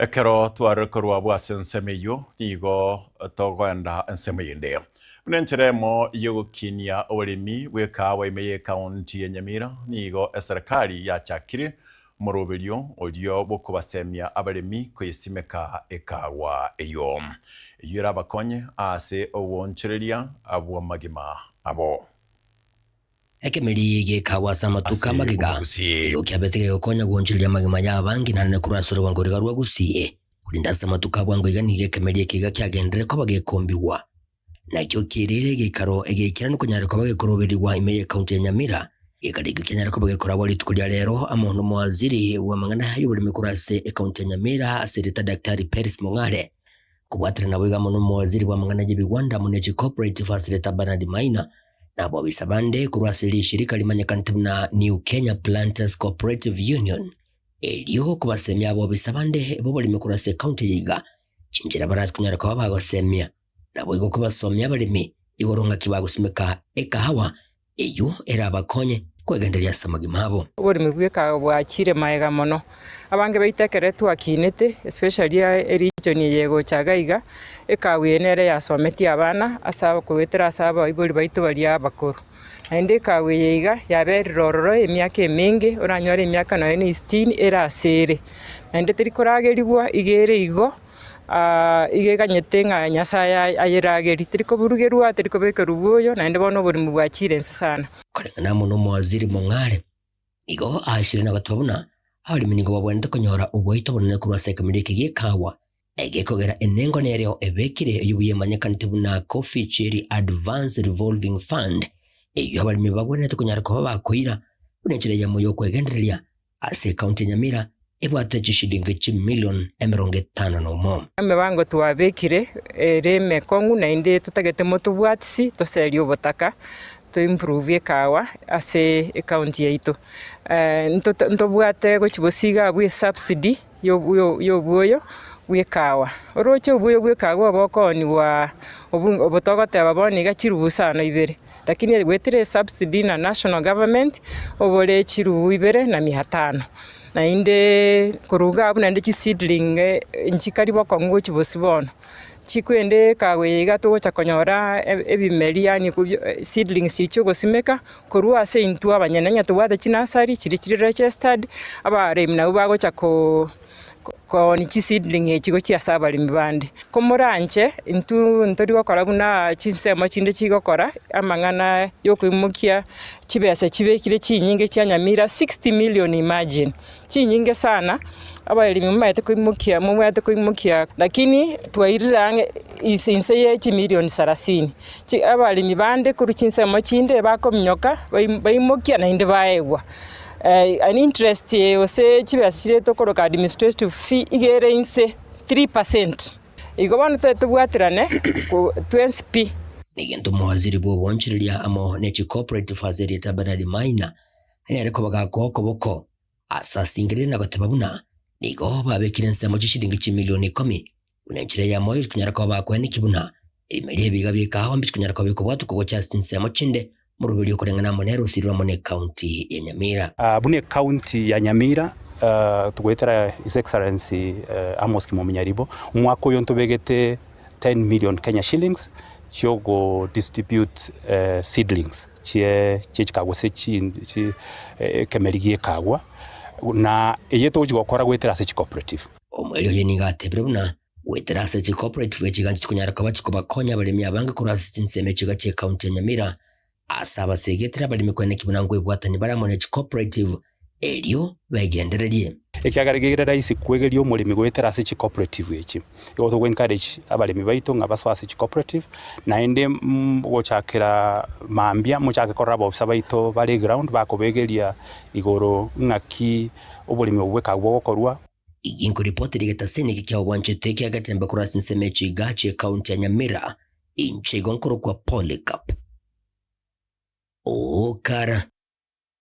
Ekero twarire korwa abwo ase ensemo eyio, nigo togoenda ensemo eyende. Buna enchera emo y'ogokinia oboremi bw'ekaawa ime y'ekaunti ya Nyamira, nigo eserekari yachakire omoroberio oria bw'okobasemia abaremi koyesimeka ekaawa eyio. Eyio erabakonye ase ogoonchoreria bw'amagima abo. Ekemeri gekaagwa ase amatuko Ase amagega, omogusii. nigo kiabete gegokonya goonchoreria amagima y'abange naende korwa ase orogongo rw'iga rwa Gusii. Korende ase amatuko a bwango iga nigo ekemeri eke iga kiagenderere koba gekombigwa. Nakio kiairire egeikaro egeikeranu konyare koba gekoroberigwa ime y'ecounty ya Nyamira. Egeikaro ekio kianyare koba gekoragwa rituko ria rero amo nomowaziri bw'amang'ana y'oboremi korwa ase ecounty ya Nyamira ase erieta Daktari Peris Mong'are. Kobwaterana boigo amo nomowaziri bw'amang'ana y'ebigwanda amo ne chicooperative ase erieta Bernard Maina na abobisa bande korwa ase rishirika rimanyekanete buna New Kenya Planters Cooperative Union, erio kobasemia abobisa bande b'oboremi korwa ase ecounty eye iga chinchera barakonyare koba bagosemia naboigo kobasomia abaremi igoro ng'aki bagosimeka ekahawa eyio erabakonye kwegendereria ase amagima abo. Oboremi bw'ekahawa bwachire magega mono, abange baito ekero twakinete especially eregion eye egocha iga iga, ekahawa eye nere yasometie abana ase goetera ase abaibori baito baria abakoro. Naende ekahawa eye iga yaberire ororo emiaka emenge, oranyore emiaka nonye na sitini ere ase ere. Naende teri koragerigwa iga ere igo. iga eganyete ng'a Nyasaye ayeragerie, teri koburugerwa, teri kobekerwa bwoyo, naende bono oborimo bwachire inse sana. Koreng'ana amo nomowaziri Mong'are, nigo aachire na goteba buna abaremi nigo babwenerete konyora oboito obonene korwa ase ekemeria eke gi'ekawa, egekogera enengo nereo ebekire eyio buya emanyekanete buna Coffee Cherry Advance Revolving Fund, eyio abaremi bagwenerete konyara koba bakoira buna enchera eyemo y'okwegendereria Ase ekaunti ya Nyamira ebwate chishilingi chimilion 51. Emebango twabekire ere emekong'u naende totagete motobwatisi toserie obotaka to improve ekawa ase ecounty yaito. Ntobwate gochia bosio abwo esubsidy ya obwoyo bwa ekawa. Oroche obwoyo bwa ekawa obo bokooniwa obo togoteba bono iga chirubu isano ibere. Lakini goetera esubsidy na national government, obore chirubu ibere na mia tano. Naende korwa iga abwo naende chiseedling nchikari bokong'u gochia bosio bono. Chikwende ekago eye iga togocha konyora ebimeri yaani seedlings chiria chiogosimeka, korwa ase intwe abanyene onye tobwate chinursery chiria chire registered, abaremi nabwo bagocha ko. Koonia chiseedling echi gochia ase abaremi bande. Komoranche intwe ntori gokora buna chinsemo chinde chigokora amang'ana yokoimokia chibesa chibekire chinyinge chia Nyamira 60 million imagine, chinyinge sana abaremi momanyete koimokia momanyete koimokia lakini twairire ang'e inse inse ye chimilioni sarasini. Chi abaremi bande korwa chinsemo chinde bakominyoka baimokia naende baegwa. An interest gose chibesa chiria tokoroka administrative fee iga ere inse 3%. Igo bono totagete tobwaterane twensi pi. Negento omowaziri bw'oboonchoreria amo ne chicooperative ase erieta Bernard Maina anyare koba gakoa okoboko ase asingerire na goteba buna nigo babekire ensemo chishilingi chimilioni ikomi buna enchera eyemo y'okonyara koba bakoenekia buna ebimeri ebiga bi'ekahawa mbichikonyara koba bikobwatwa kogocha ase chinsemo chinde Moroberi okoreng'ana amo nere osirire amo necounty ya Nyamira. Buna ecounty ya Nyamira togoetera His Excellency Amos Kimomi Nyaribo, omwaka oyo ntobegete 10 million Kenya shillings chiogo distribute seedlings chie chikagwa gose ekemeri giekagwa na eye togochi gokora goetera ase chicooperative. Omoerio oye nigo atebire buna goetera ase chicooperative echi iga nchikonyara koba chikobakonya abaremi abange korwa ase chinsemo echiga chi'ecounty ya Nyamira ase abasegetire abaremi koeneki buna nkoebwatani bare amo ne chicooperative erio begendererie. Ekiagera kere rahisi kwegeria omoremi goetera ase chicooperative echi. Igo togo encourage abaremi baito ng'a basoe ase chicooperative naende gochakera mambia mochake korora abaofisa baito bare eground bakobegeria igoro ng'aki oboremi obo bwekagwa bogokorwa. Inkoripoteri egetaseni eke kia obwanchete kia Getembe korwa ase ensemo ya Chigachi ecounty ya Nyamira, inche igo nkorokwa Polycarp Okara.